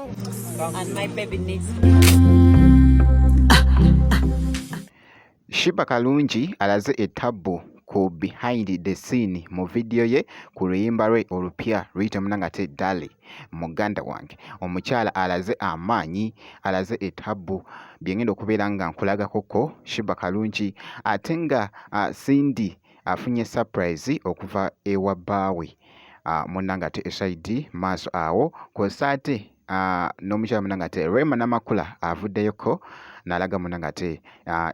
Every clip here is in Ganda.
And my baby needs Sheebah Kalungi alaze ettabbu ku behind the scene mu vidiyo ye ku luyimba lwe olupya luyite munangate Darling muganda wange. Omukyala alaze amaanyi, alaze ettabbu bye ngenda okubeera nga nkulagako Sheebah Kalungi ate nga Cindy afunye surprise okuva ewa bbaawe munnange ate esayidi maaso awo kw'ossa ate n'omukyala munnange ate Rema Namakula avuddeyoko n'alaga munnange ate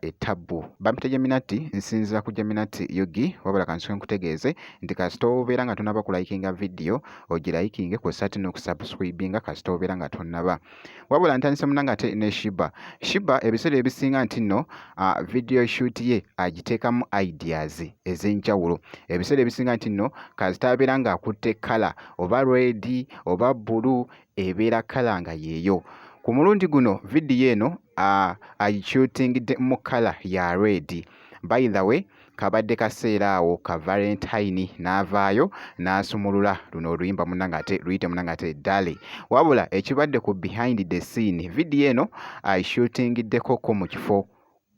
ettabbu. Bampita Jaminati, nsinziira ku Jaminati UG, wabula kansooke nkutegeeze nti kasita obeera nga tonnaba kulayikinga vidiyo ogirayikinge kw'ossa ate n'okusubscribinga kasita obeera nga tonnaba. Wabula ntandise munnange ate ne Sheebah. Sheebah ebiseera ebisinga nti nno video shoot ye agiteekamu ideas ez'enjawulo. Ebiseera ebisinga nti nno kasita abeera ng'akutte kkala oba red oba bbulu ebeera kkala nga yeeyo. Ku mulundi guno vidiyo eno agishootingidde mu kkala ya red. By the way kabadde kaseera awo ka Valentine n'avaayo n'asumulula luno oluyimba munnange ate luyite munnange ate Darling. Wabula ekibadde ku behind the scene vidiyo eno agishootingiddeko ko mu kifo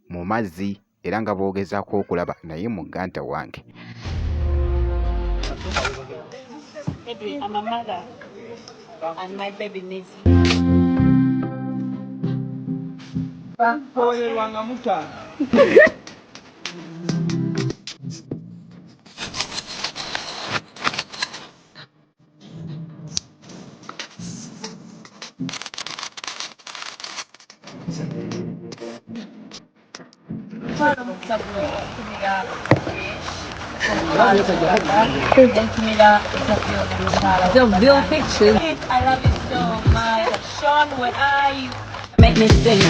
mu mazzi era nga boogezaako okulaba naye muganda wange. Baby, I'm a mother and my baby needs Mpolerwanga mutaano. The real picture. I love you so much. Sean, where are you? Make me sing.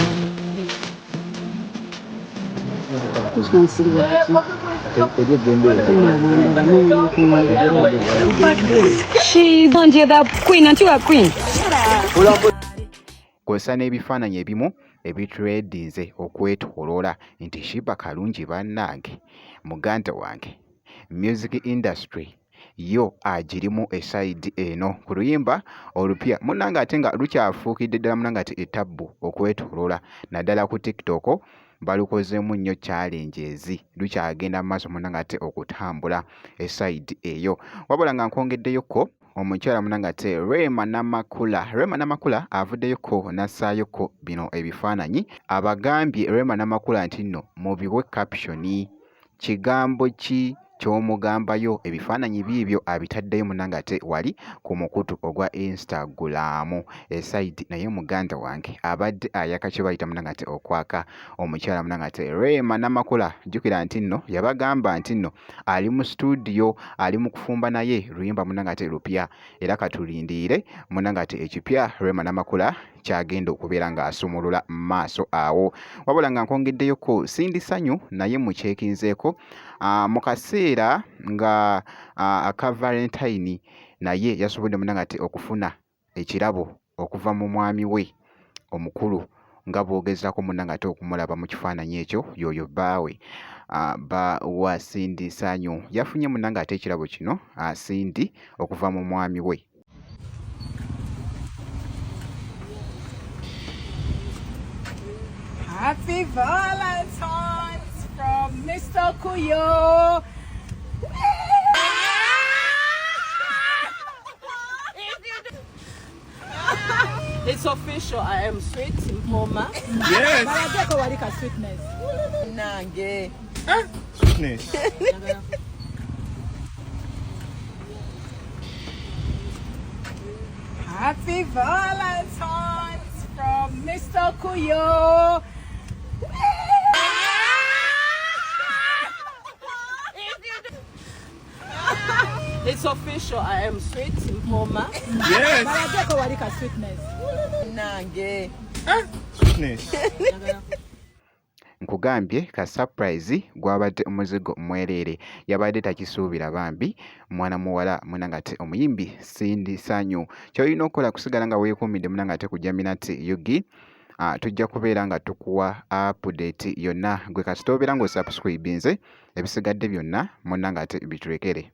She's on the queen, aren't you a queen? Kw'ossa n'ebifaananyi ebimu ebituleedinze okwetooloola nti Sheebah Kalungi bannange muganda wange music industry yo agirimu esayidi eno ku luyimba olupya munnange ate nga lukyafuukidde ddala munnange ate ettabbu okwetooloola naddala ku TikTok balukozeemu nnyo challenges lukyagenda mu maaso munnange ate okutambula esayidi eyo. Wabula nga nkwongeddeyokko omukyala munnange ate Rema Namakula. Rema Namakula avuddeyokko n'assaayokko bino ebifaananyi abagambye Rema Namakula nti nno mubiwe caption kigambo ki ky'omugambayo ebifaananyi biibyo abitaddeyo munnange ate wali ku mukutu ogwa Instagram esayidi naye muganda wange abadde ayaka kye bayita munnange ate okwaka omukyala munnange ate Rema Namakula. Jjukira nti nno yabagamba nti nno ali mu situdiyo ali mu kufumba naye luyimba munnange ate lupya era katulindiire munnange ate ekipya Rema Namakula kyagenda okubeera ng'asumulula maaso awo. Wabula nga nkwongeddeyoko Cindy Sanyu naye mukyekinzeeko mu kaseera nga aka Valentine naye yasobodde munnange ate okufuna ekirabo okuva mu mwami we omukulu nga bw'ogezaako munnange ate okumulaba mu kifaananyi ekyo y'oyo bbaawe bba wa Cindy Sanyu yafunye munnange ate ekirabo kino Cindy okuva mu mwami we. Happy Valentine's from Mr. Kuyo. It's official. I am sweet Mpoma. Yes. Balageko walika sweetness. Nange. Sweetness. Happy Valentine's from Mr. Kuyo. It's official. I am sweet Mpoma. Yes. Balageko walika sweetness. Nange. Sweetness. Nkugambye ka surprise gwabadde muzigo mwereere yabadde takisuubira bambi mwana muwala munnange ate omuyimbi Cindy Sanyu. Ky'olina okukola kusigala nga weekuumidde munnange ate ku Jaminati UG tujja kubeera nga tukuwa update yonna gwe kasita obeera ng'osubscribinze ebisigadde byonna munnange ate bitulekere.